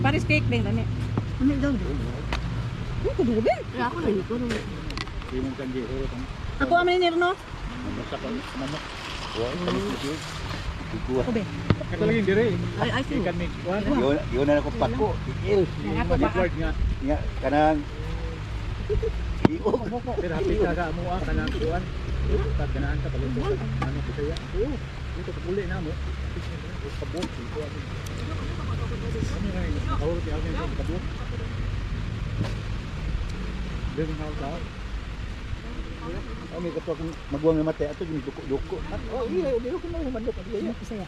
Paris cake din lami. Ano daw? Ano ko dubi? Ako na ko nung Imong kanji huro kang Ako amin ni no. basta pa manok. Wa tamis na siya. Ikuha. Ako be. Kato lagi dire. Ay ay sino. Ikan mig kuan. Yun, yun na ako pako. Iil. Ako ba? Edward nga. Nga, kanang iog. Pero happy ka sa amo ah kanang kuan. Pag ganahan ka paluto ka manok Bisaya. Oo. Dito kapuli na mo. Kabot dito. Ano nga yun? Nakahurot ni Alvin sa kabot. Dito na ako. Oh, may kato akong maguwang nga matay. Ato yung duko-duko. Oh, iya, di ko na manok. Iya. Bisaya.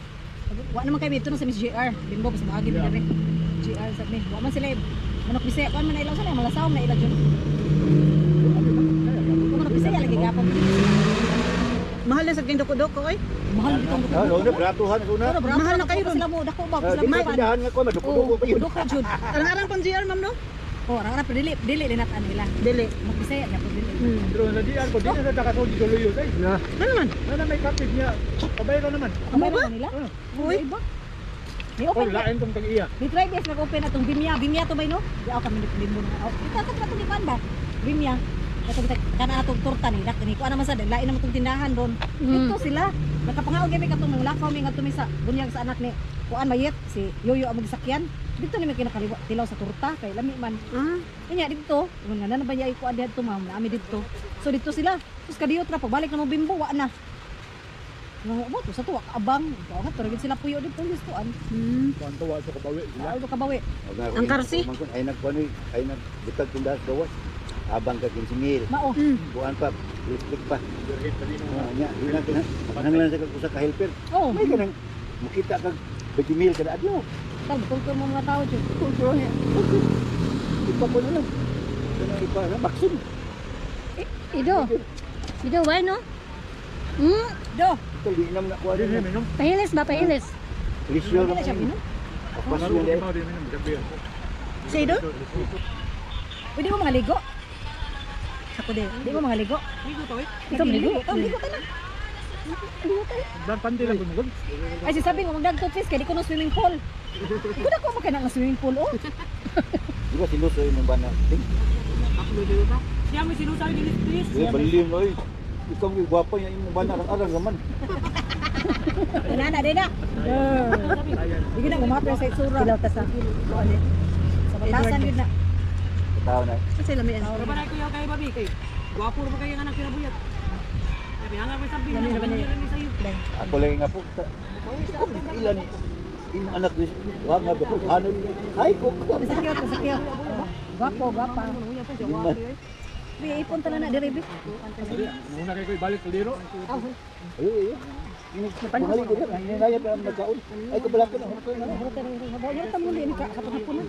Wa naman kay dito na sa Miss JR. Bimbo pas maagi mi dire. JR sa mi. Wa man sila eh. Manok Bisaya kuan man na ilaw sa malasaw na ila jud. Kung manok Bisaya lagi gapon. Mahal na sa duko-duko oy. Mahal bitong Ah, no, na bratuhan ko na. Mahal na kayo ron. Sila mo dako ba Ah, sila di mo. ba tindahan nga ko maduko-duko pa yun. Duko jud. Arang-arang pang GR, ma'am, no? Oh, ra ra dili dili linatan nila. Dili. Manok Bisaya na po dili. Pero sa DR ko, di na sa nakasod dito luyo. Ay, Ano man? na may kapit niya. Pabay ka naman. Amo ba? Nila? Uy. Iba. Ni Oh, open lain tong tag-iya. Ni try guys nag-open atong Bimya, Bimya to bay no? Di ako kami ni bimbo na. Oh, ita ka atong ikuan ba? Bimya. Katong kana atong torta ni dak ni kuan naman sa lain naman tong tindahan ron. Dito sila. Nakapangaon gyud mi katong mga lakaw mi ngadto mi sa bunyag sa anak ni kuan mayet si Yoyo ang magsakyan. Dito ni mi kinakaliwa tilaw sa torta kay lami man. Ah, Unya dito, ingon nga na ba niya ikuan didto ma'am, naami didto. So dito sila. Tapos kadiyot ra pagbalik na mo bimbo wa na. Nga mo to sa tuwa kaabang. Ikaw nga pero sila puyo dito gustuan. Kuan to wa sa kabawi sila. Aldo kabawi. Ang karsi? Ay nagkuan ay nagbutag tindahan sa gawas. Abang ka 15 mil. Mao. Kuan pa, liplik pa. Dirhit pa din. Ah, nya, di na kina. Nanglan sa kag usa ka helper. Oh, May kanang mukita kag 20 mil kada adlaw. Tal tungkol mo mga tao jud. Kultura niya. Ipa ko na lang. Kanang ipa na baksin. Ido. Ido why no? Do. Ito di nam na kuan. Di na minom. Pahilis ba pahilis? Lisyo Dili siya minom. Pasyo Di mo di minom. Gabi. Si Ido? Pwede mo mga ligo? Ako din. Di mo mga ligo? Ligo to eh. Ikaw ligo? Ikaw ligo ka na. Dan pandi lang gumugod. Ay si sabi ko magdag toothpaste kay di ko no swimming pool. Kuda ko makina nga swimming pool oh. Di ba sinuso yung bana? Ting. Siya mo sinusabi ni Please. Eh, balin oy. Ikaw ang gwapa niya imong bana arang raman. Inana din na. Di na gumapir sa itsura. Tilaw ta sa. Sa batasan yun na. Tao na. Kasi lami ang. Pero ba ko kay babi kay. Gwapo ra ba kayo anak kinabuyat? Sabi nga may sabi Lami ra ba niya? Ako lang nga po. Ila ni imong anak ni wa nga ba ano ay ko. Sa cute, sa cute. Gwapo, gwapa. Bi ipon tala na dire bi. Muna kay ko ibalik sa liro. Ayo ayo. Panghali ko diyan, hinaya pa ang magkaon. Ay ko balakon ang hotel na. Wala ta muli ni ka kapag na.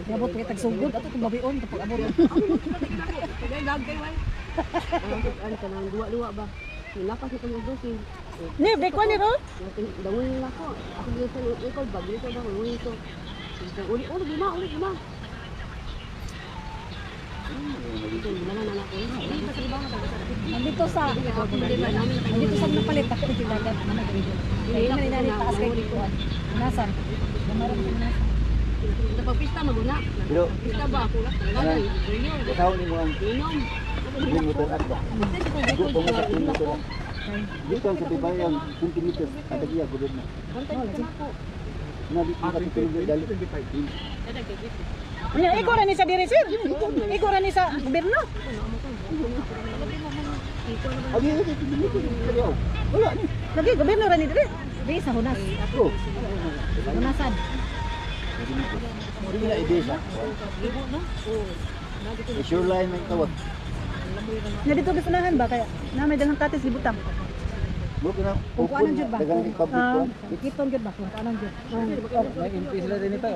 Nabot kay tagsugod ato kung babion kapag abot. Ang kanang duwa-duwa ba? Nilakas itong dosi. Ni, di ko ni ro. Dawin nila ko. Ako dito sa likod ba? Dito ba? Uli ito. Uli, uli, lima, uli, lima. Nandito sa napalit ako dito dagat na nagrido. Kaya man inani taas kay kuan. Nasan? Gamaran ko nasan. Napapista maguna. Pero Pista ba? kasaw nimo ang Inom. motor at ba. Go pa mo sa motor. Dito ang sa Tibayang 20 meters at iya gudod na. Na di ko katulog dali. Nya, ikaw ra ni sa diri, sir. Ikaw ra ni sa gobyerno. Abi abi abi. Wala ni. Lagi gobyerno ra ni diri. Di sa hunas. Oh. Hunasan. Hindi na ibesa. Sure line may tawag. Nya dito gisunahan ba kaya? Na may daghang katis gibutang. Mo kana Kung kuanan jud ba? Daghang public kuan. Kiton jud ba? Kung kuanan jud. May MP sila din ito.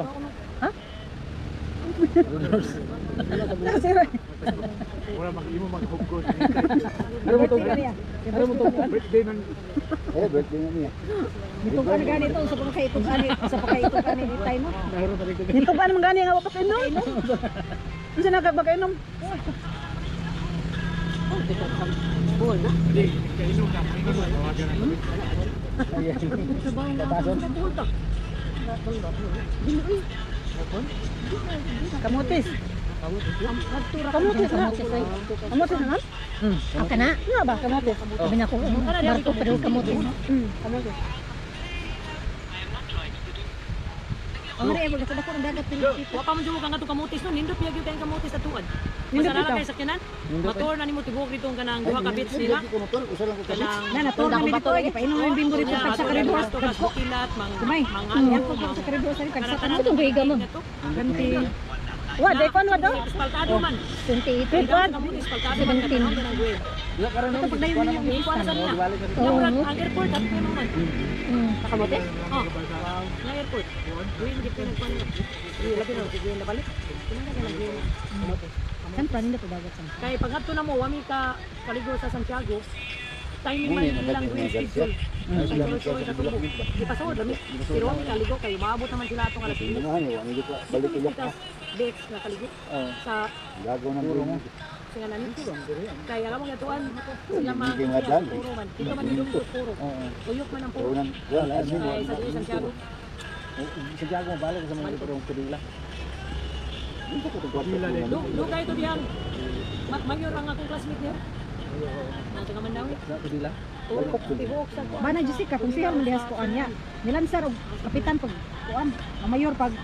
Na sir. Wala mag-imo maghugod. Ano mo to? Ano mo to? Birthday man. Eh, birthday na niya. Nitugan gani to sa pa kay itugan sa pa kay itugan ni itay no. Nito ba naman gani nga wa pa kainom? Unsa na ka ba kainom? Di, kainom ka. Kainom ka. Tawagan na. Kamutis. Kamutis na. Kamutis na? Aka na. Nga ba kamutis? Sabi na ko, barko pero kamutis. Kamutis. Ang re, wala ko ang dagat pero Wa pa man jud mo kang atong kamutis no, nindot niya gyud kayong kamutis atuan. Nindot Basta na bitaw. kay sakyanan. Motor na nimo tibok dito ang kanang duha ka bits nila. Usa lang ko ka. Kanang Na na tour na mi dito ay painom yung bimbo dito tag sa Karibuas. Dagko kilat mang Kumay. mga Yan ko sa Karibuas ay tag sa Kanang Itong biga mo. Ganti. Wa, day kon wa do. Espaltado man. 28. Kuan. Kamutis espaltado man kanang kanang guwe. Ito pag dayon ninyo yung Kuan sa nila. Oo. Ang airport ato kayo man. Nakamote? Oh. Nga airport. Guwe dito nagkuan. Labi na guwe na balik. Kan plan nila padagat sa. Kay pag adto na mo wami ka kaligo sa Santiago. Timing man Muna yung ilang na green schedule. Di pa sawod lami. Pero wami kaligo kay maabot naman sila atong alas 10. Balik ilok. BX na kaligo sa Gagaw ng puro mo. sa nga nani. Kay alam mo nga tuan sila mga Hindi nga dyan. puro man. Dito man dito puro. Uyok man ang puro. Unang wala Kay sa diri Santiago. Santiago balik sa mga parang Kadila. Do do kay to diyang mayor ang akong classmate niya. Ang taga Mandawi. Sa Kadila. Oo, tibuok sa Bana Jessica kung siya man dihas kuan niya. Nilansar og kapitan pag kuan, ang mayor pag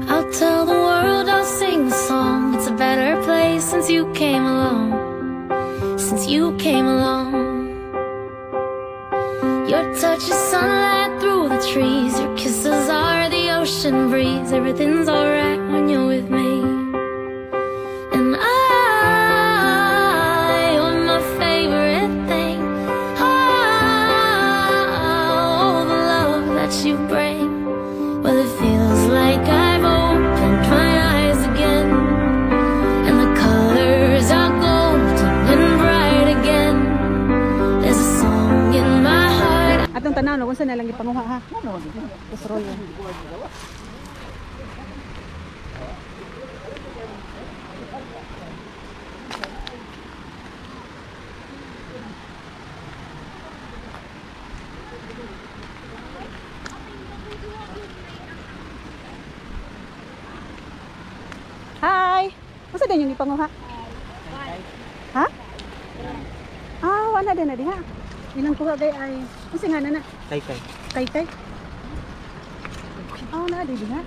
I'll tell the world, I'll sing the song. It's a better place since you came along. Since you came along. Your touch is sunlight through the trees. Your kisses are the ocean breeze. Everything's alright when you're with me. And I, you're my favorite thing. Oh, the love that you bring. Well, it feels like I've opened my eyes again, and the colors are golden and bright again. There's a song in my heart. Atong tanaw no unsa na lang gipanguha ha. Usroyo. Hi. Unsa din yung gipanguha? Ha? Ah, wala din na diha. Ilang kuha gay ay unsa nga na na? Kay kay. Kay kay. Ah, na di diha.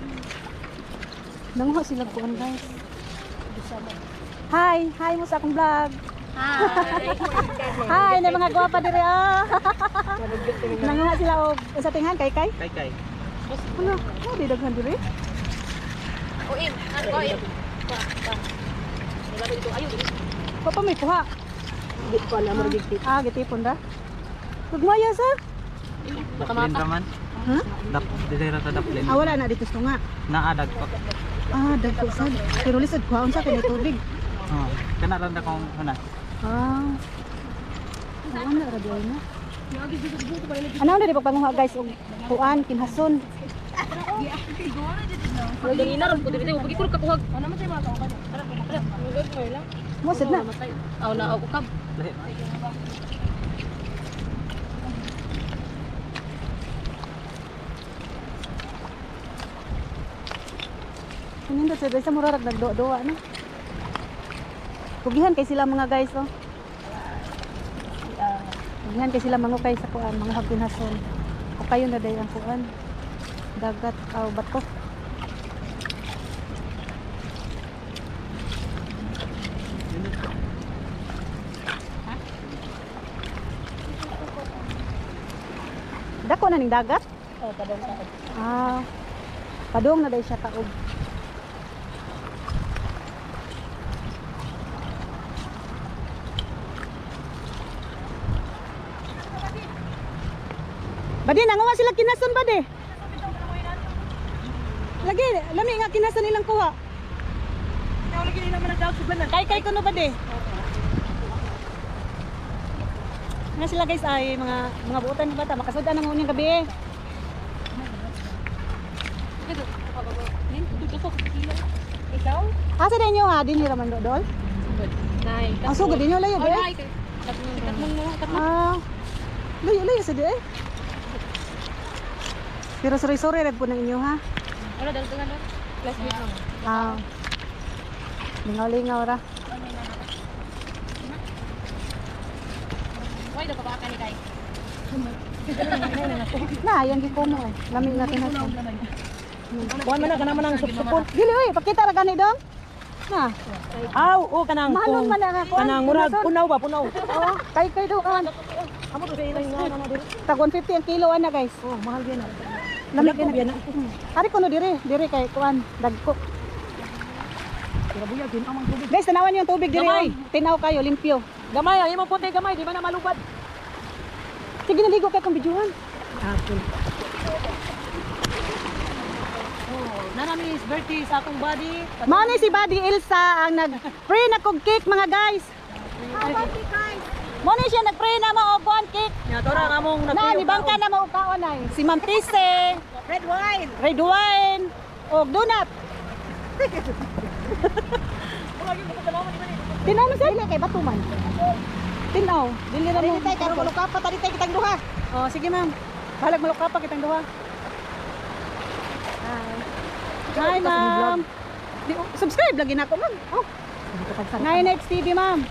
Nanguha sila kuan guys. Hi, hi mo sa akong vlog. Hi. Hi, na mga gwapa dire ah. Nanguha sila og unsa tinghan kay kay? Kay kay. Ano? Oh, di daghan dire. Uim, ano uim? Pa pa may kuha. Di ko alam mo Ah, gitipon ra. Gugmaya sa? Daplin raman. Ha? Dap, dili ra ta daplin. Ah, wala na dito sa tunga. Naadag pa. Ah, dagko sad. Pero lisod kuhaon sa kay tubig. Oh, kana ra na kong hunas. Ah. Oo na ra diay na. Ano na di pagpanguha guys og kuan kinhason. Ganina ron ko dili ko kakuhag. Ano man tayo mga tao Mo sad na. Aw na ako kab. Lahi. Kanindot sa guys, mura rag nagduwa-duwa no. Kugihan kay sila mga guys oh. Kugihan kay sila mangukay sa kuan, mga kinhason. O kayo na day ang kuan. Dagat aw bato. Dako na ning dagat? Oh, padong sa. Ah. Padong na day siya taob. Badi nanguha sila kinason badi. Lagi, lami nga kinason ilang kuha. Kay kay kuno badi. Nga sila guys ay mga mga buotan ng bata makasud-an ang unyang gabi. Ikaw? Asa din nyo ha? Din nila man dol? Nay. Ang sugod din nyo layo Oh, di. nay. Katmong mo, katmong. Ah. Layo layo sa di eh. Pero sorry sorry rag po ng inyo ha. Wala dal dal. Classmate mo. Ah. Lingaw-lingaw ra. Why daw ka ni kay? Na, ayan gi ko mo eh. Lami na tinatong. Kuan man na kana man ang supsupon. Dili oy, pakita ra gani dong. Na. Aw, o kanang Mahalon man na nga kuan. Kanang murag punaw ba punaw. Oo, kay kay daw kan. Amo to sa ilang nga ano diri. Tag 150 ang kilo ana guys. Oh, mahal gyud na. Lami Dagko kay biya na. Ari kuno dire, dire kay kuan dagko. Pero buyag din amang tubig. Guys, tanawan niyo ang tubig dire. Gamay. Oy. Tinaw kayo, limpyo. Gamay ang imong puti gamay di ba na malubad. Sige naligo kay kong bidyuhan. Apple. Oh, nanami is birthday sa akong body. Mao ni si Buddy Elsa ang nag-free na kog cake mga guys. Mao ni siya nag-free na mao og buwan cake. Nya tora ang among Na ni bangka na mao kaon ay. Si Ma'am Tise, Red wine. red wine og donut. Tinaw man sila kay bato man. Tinaw, dili ra mo. Tay karon malukapa tadi tay kitang duha. Oh, sige ma'am. Balag malukapa kitang duha. Hi. Hi ma'am. Di, oh, subscribe lagi na ako ma'am. Oh. 9X TV ma'am.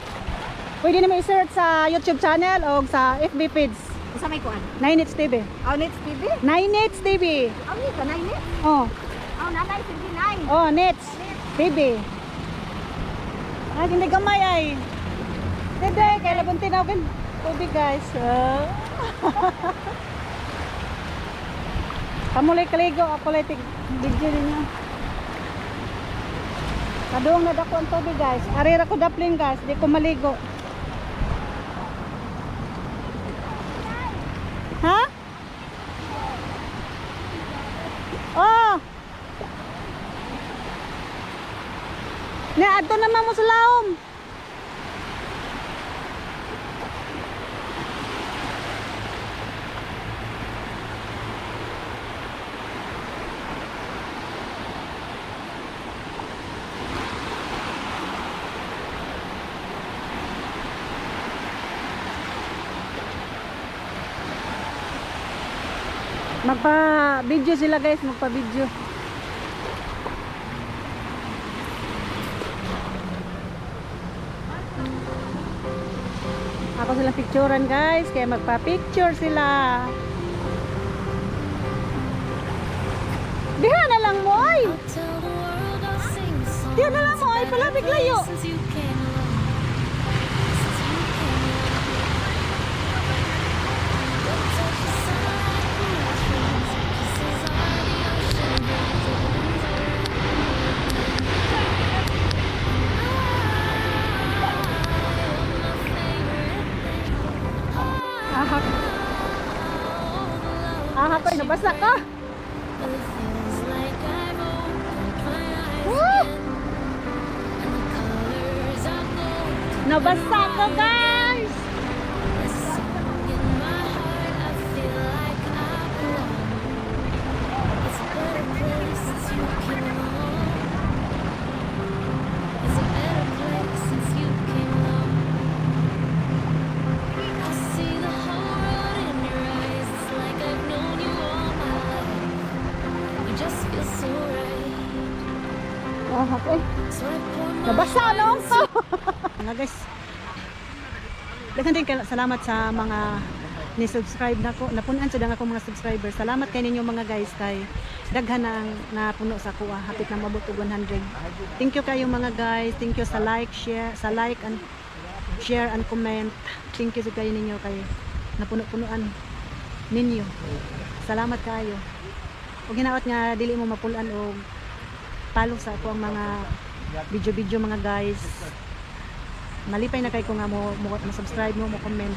Pwede na i-search sa YouTube channel o sa FB page. Usa may kuan? 9X TV. Aw, Nets TV? 9X TV. Aw, ni ka 9 Oh, Aw, nanay 79. oh, Nets TV. Ay, hindi gamay ay. Hindi, kaya labon tinawagin. Tubig guys. Ah. Kamulay kaligo, ako lang tig video ninyo. Kadung na dako ang tubig guys. Arira ko daplin guys, di ko maligo. Ha? Oh! Na adto naman mo sa laom. Magpa-video sila guys, magpa-video. Ako silang picturean guys, kaya magpa-picture sila. Diha na lang mo ay. I'll tell the world I'll sing a song. Diha na lang mo ay It's a palabig better layo. place since you came along. Since you came along. Your touch is sunlight through the trees. Your kisses are the ocean breeze. Your winds are my favorite thing. Ahak. All the love Ahak ko, nabasa ka. Well, it feels like I've opened my eyes Woo! again, and the colors are golden. Nabasa ko guys. There's a song in my heart. I feel like I belong. It's a better place since you came along. It's a better place since you came along. I see the whole world in your eyes. It's like I've known you all my life. You just feel so right. Ahak eh. So I pour my Nabasa heart noon ko. Mga guys. Daghan din salamat sa mga ni-subscribe na ko. Napunan sa ako mga subscriber. Salamat kay ninyo mga guys kay daghan na ang napuno sa kuha. Hapit na mabot og 100. Thank you kayo mga guys. Thank you sa like, share, sa like and share and comment. Thank you sa kayo ninyo kay napuno-punuan ninyo. Salamat kayo. Ug hinaot nga dili mo mapulan og follow sa ako ang mga video-video mga guys. Malipay na kay ko nga mo subscribe mo comment.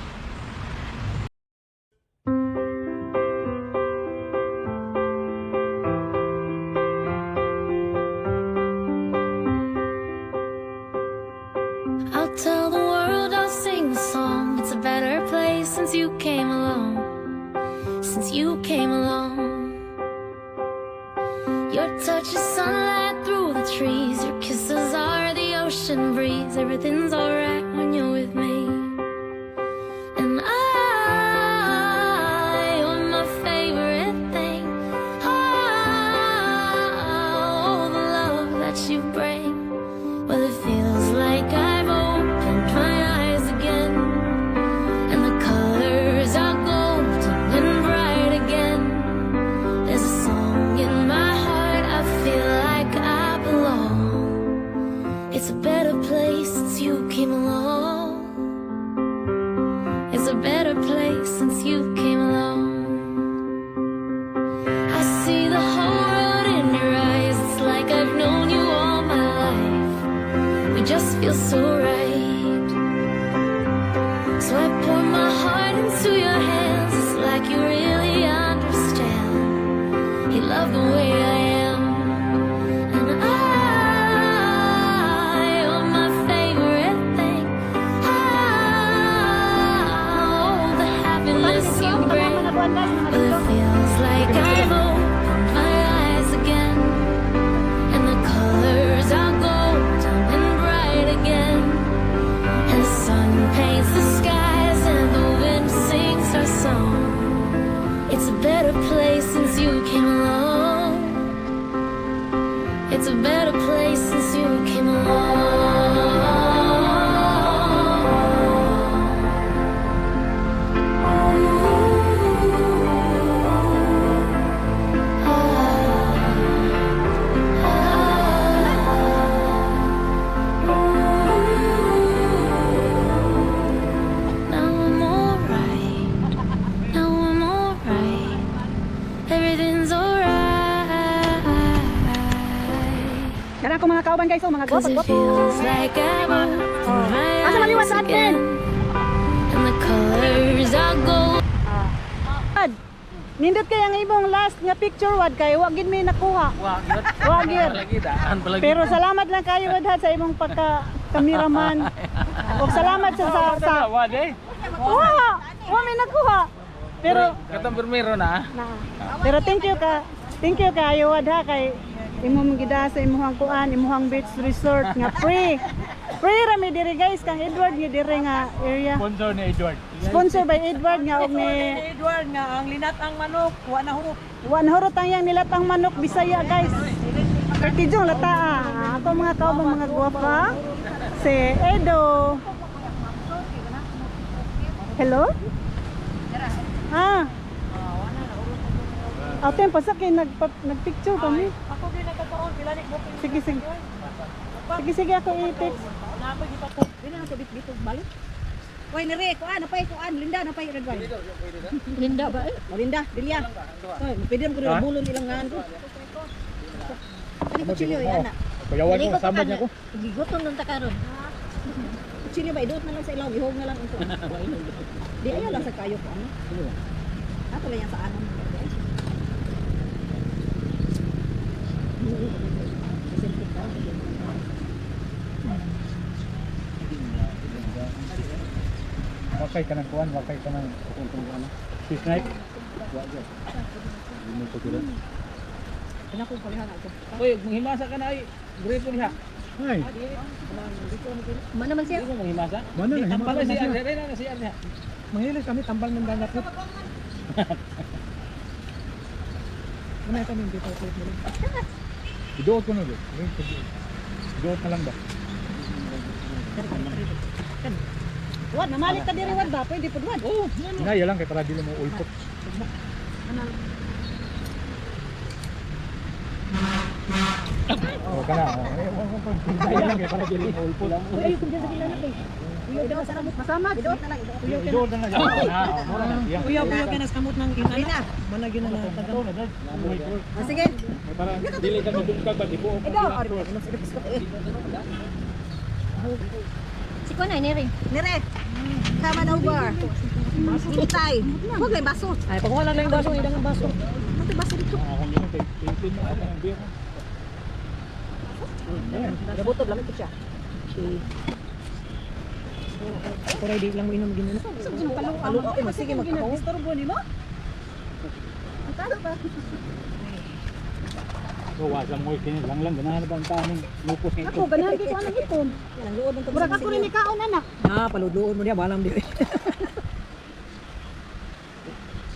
I'll tell the world, I'll sing the song. It's a better place since you came along. Since you came along. Your touch is sunlight through the trees. Your ocean breeze. Everything's alright when you're with me. And I, you're my favorite thing. Oh, the love that you bring. Well, it feels like I've opened my eyes again. And the colors are golden and bright again. There's a song in my heart, I feel like I belong. It's a better place since you came along. It's a better place since you came along. I see the whole world in your eyes. It's like I've known you all my life. We just feel so right. So I pour my heart into your hands. It's like you really understand. You love the way I am. And I, you're my favorite thing. Oh, the happiness you bring. Well, it feels like I've opened my eyes again. And the colors are golden and bright again. And the sun paints the skies and the wind sings our song. It's a better place since you came along. It's a better place since you came along. Now I'm alright. Now I'm alright. Everything's alright. Kana akong mga kauban, guys, oh, mga 'Cause guwapo. it feels like I've opened my Asa man eyes liwat sa admin? again. And the colors are gold. Wad. Nindot kay ang imong last nga picture, Wad, kay wa gid may nakuha. Wa gyud. Wa gyud. Lagi daan palagi. Pero salamat lang kayo, Wad, ha, sa imong pagka cameraman. Ug salamat sa Wa de. Wa, wa may nakuha. Pero katong permiro na. na. Pero thank you ka. Thank you kayo, Wad, ha, kay imo mong gida sa imuhang kuan, imuhang beach resort nga free. Free ra mi diri, guys, kang Edward nga diri nga area. Sponsor ni Edward. Sponsor by Edward nga og ni Edward nga ang linat ang manok, wa na hurot. Wan hurot ang yang nilatang manok Bisaya, guys. Pertijong lata ah. Ako mga kaubang mga guwapa. Si Edo. Hello? Ah. Ate, pasa kay nagpicture kami. Ako gyud nagkakaon, pila ni booking. Sige, sige. Sige, sige, ako i-text. Na ako gipapo. Dili na sa bit balik. Uy, nire, kuan, napay kuan, Linda, napay red wine. Linda ba? Eh? Linda, Dilia. Oy, pwede mo ko bulon ilang ngan ko. Ani kutsilyo eh, ana. Payawan ko, samad niya ko. Gigutom nung takaron. Kutsilyo ba iduot na lang sa ilaw, ihog na lang ang kuan. Di ayaw lang sa kayo ko ano. Ato lang yan sa ano. Wakay ka ng kuan, wakay ka ng fish knife. Ano ko palihan ako. Uy, manghimasa ka na ay. Grepo diha. Ay, Mana man siya? Di mo manghimasa. mana na Tambal himasa na na siya. siya. Re na siya diha. Manghilis kami tambal ng dagat. Una kami dito plate mo. Iduot ko na ba? Iduot na lang ba? Wad, namalit ta diri, Wad, ba? Pwede pud, Wad. Oh, Hinaya lang kay para dili mo ulpot. Oh, kana. Oh, eh, hinaya lang kay para dili mo ulpot. Uy, ayaw kong dyan sa kilala kay. Uy, daw sa ramot. Masama. Iduot na lang, iduot. Iduot na lang. Ah, oh, mura na. Iya. Uyaw-uyaw ka na sa kamot ng Lina. ina. Mana gyud na taga. Ah, sige. Para dili ka madungkag ba di buo. Ikaw, ari ba? Ano sa eh. Si Kuya na, Nere. Nire. Come on over. Hintay. Huwag lang baso. Ay, pag wala lang baso, idang ang baso. Ano baso dito? Akong gino kay tintin mo ako ng beer. Nabutob lamig ko siya. Pero di lang mo inom ginano. Alo, oh, sige magkaon. Istorbo nimo? Ang ba? So wasa mo kini lang lang ganahan ba ang taning lupos ng Ako ganahan kay ko anang ipon. Yan ang luod ng Murag ako rin ikaon anak. Ah, paludluon mo niya, balam di.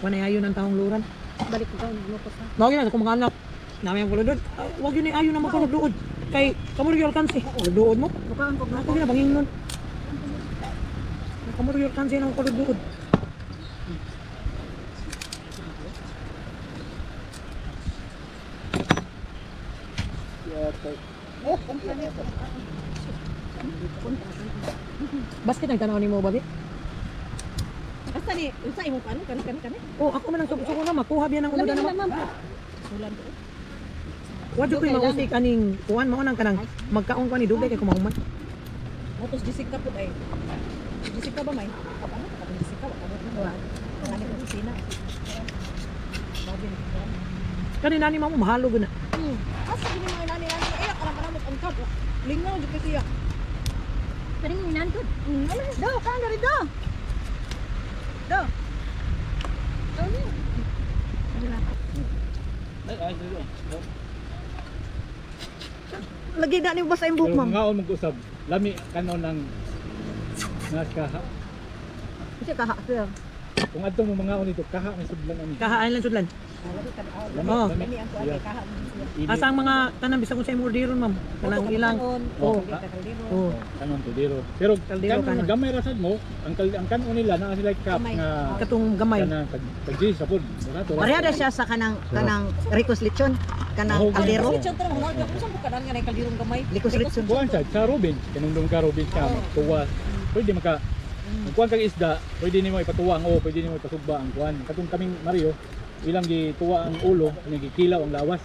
Wala ayon ang taong luran. Balik ko kaon lupos ha. Mao gyud ako mga anak. Nami ang paludod. Ah, wag yun ayon na magpaludluod. Kay kamo rin alkansi. Paludluod mo. Bukaan ko Ako gyud na banging nun. Kamo rin alkansi ng paludluod. Basket ang tanaw nimo babi? Basta ni unsa imong paano kani kani kani. Oh, ako man ang suko na makuha biya ng Lami ulo na na ma'am. Sulan ko. Wa jud ko'y mausik aning kuan mao nang kanang magkaon ko ani dugay kay kumahuman. Motos Jessica pud ay. Jessica ba may? Ano ka katong Jessica wa ka mo. Ano ko sina. Babi ni kuan. Kani nani mamo mahalo gud na. Asa gini mga nani nani ay ka lang mo ang kap. Lingaw jud kay siya. Pero yung nandun. Ano do ka na rin do. Do. Ay, ay, ay. Lagi na ni basa imong buhok ma'am. Pero ngaon mag-usab, lami kanon ng nga kaha. Kasi kaha sir. Kung adto mo mga dito, kaha may sudlan ani. Kahaan lang sudlan. Lami, Oh. lami. Lami ang kuan Yeah. kay kaha mo siya. Ini- Asa ang mga tanan bisag kung sa imong orderon ma'am. Kanang ilang Oh. Oh. Oh. Kanon kaldero. Pero Kaldero, kanon kanon. gamay ra sad mo, ang kanon nila naa sila cup Gamay. nga Katong gamay. kanang tag tag sa pod. Barato. ra. Pareha na siya sa kanang kanang Rico's Lechon, kanang Oh, kaldero. Lechon tara mo na kung saan kanan nga nay kaldirong gamay. Rico's Lechon. Kuan sad sa Robins, kanang ka Robins ka tuwa. Pwede maka kung kuan kag isda, pwede nimo ipatuwa ang o, pwede nimo ipasugba ang kuan. Katong kaming Mario, ilang gituwa ang ulo, ilang gikilaw ang lawas.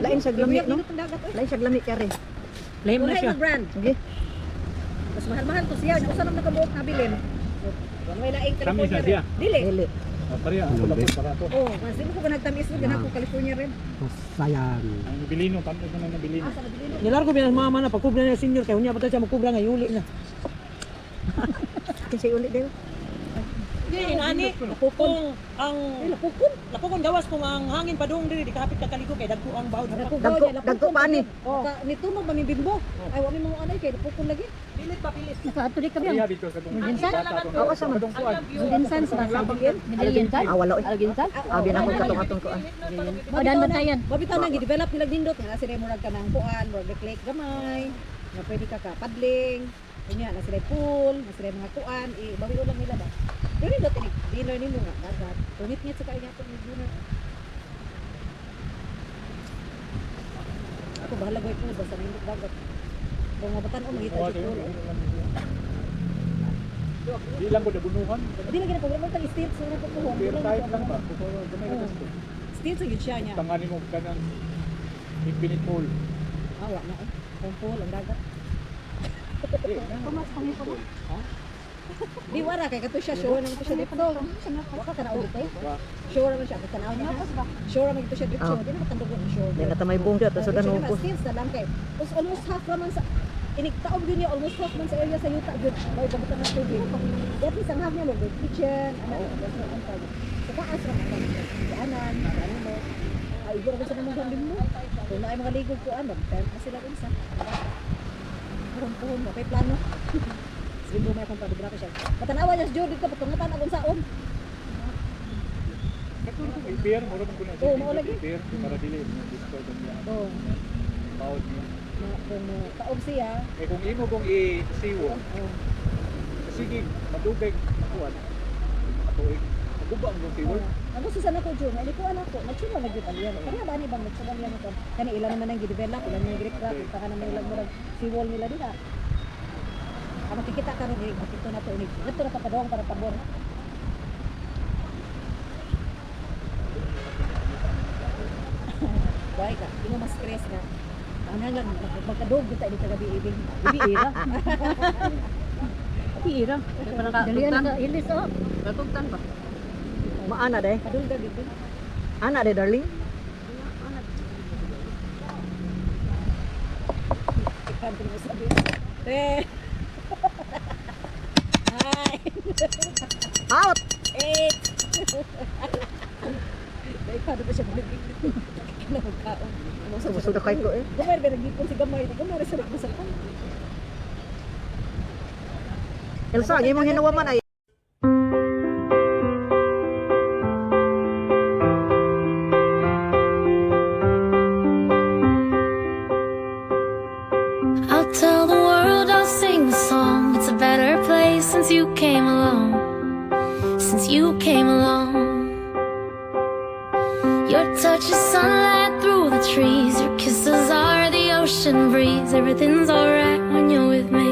Lain sa glami no? Dito dagat oy. Lain sa glami kare. Lame na Wala siya. yung brand. Sige. Mas mahal-mahal to siya. Usa naman nakabuok nabilin. May laing Tamis California na red. siya. Dili. Dili. Ah, pareha, ako lapos para to. Oh, mas di mo ko ganagtamis mo ganag ko California red. Ang nabilino, tamis naman nabilino. Asa nabilin? Nilar ko bilang mama na pagkubra na senior kay unya pa ta siya magkubra nga yuli na. Kinsay uli dayo. Di ani kung ang Lapukon. lapukon gawas kung ang hangin padung diri di kahapit ka kaliko kay dagko ang bawod. Dagko dagko pa ani. Oh. Nitunog ba mi bimbo? Ay wa mi mga anay kay lapukon lagi. Pilit pa pilit. Nakaadto di kami. Pareha dito sa tong Oo sa man. Katong kuan. Ginsan sa bilin. Ah wala oy. Abi na akong katong atong kuan. Oh, dan bantayan. Mabitaw nang gi-develop nila nindot nga sila murag kanang kuan, murag lake gamay. Nga pwede ka ka paddling. Unya na sila pool, na sila mga kuan, i bawi lang nila ba. Pero nindot ini dinner nimo nga dagat. Tungit-ngit sa kanya itong dinner. Ako bahala ko pool basta nindot dagat. Kung mabatan o mangita Kuha jud tayo, pool. Di lang ko nabunuhan. Di lagi na ko mo tang steel sa ko kuho. Pero type lang ba? Kung gamay ra kasi. Steel sa gyud siya niya. Tanganin mo kanang infinite pool. Awa na eh. Kung pool ang dagat. Di wara kay kato siya sure naman to siya dito. Wa ka tanaw dito. Sure naman siya tanaw niya. Sure naman ito siya dito. Ah. Di na katandog ang sure. Di na ta may buong dito sa Siya naman, danukos. Still sa lang kay. Almost half raman sa inigtaob yun niya almost half man sa area sa yuta gyud. May babutan ng tubig. At least ang half niya mo kitchen, ano restaurant pa. Sa taas ra ka daanan, ano mo. Ay, igor ako sa namang gambin mo. Kung naay mga ligog ko, ano, tent na sila unsa. Puhon-puhon, okay plano. Sige, may akong pagdubra ko siya. Patanawa niya si Joe dito, patungatan akong saon. Katong kung i-pair, mura man ko na Oo, mao lagi. I-pair para dili mo disturb ang iya. Oo, Bawod niya. na, kung taob siya, Eh kung imo kong i-siwo, oh, sige madugay makuan. Makatuig. Maguba ang kong siwo. Ang gusto sana ko June, ay ko anak ko, natural na gyud aliyan. Kaya ba ni bang natural yan ito? Kani ilan naman ang gi-develop, ilan naman gi-recraft, taka naman ilang murag seawall nila diha. Ang makikita karon eh, makita na to ni. Dito na papadong para pabor. Why ka? Di mo mas stress nga. Ang hanggang magkadog kita di kagabi ibig. Gabi ira. Ira. Dali na ilis oh. Maana day. Kadulga gid. Ana day darling. Ikan ko mo sabi. Te. 9. Out. 8. Dahil paano ba siya balik? Kinamagkaon. Ano sa Busog na kayo ko eh. Gamay ba nagipon si Gamay? Gamay ra sa nagmasakon. Elsa, ang imong hinuwaman ay I'll tell the world, I'll sing the song. It's a better place since you came along. Since you came along. Your touch is sunlight through the trees. Your kisses are the ocean breeze. Everything's alright when you're with me.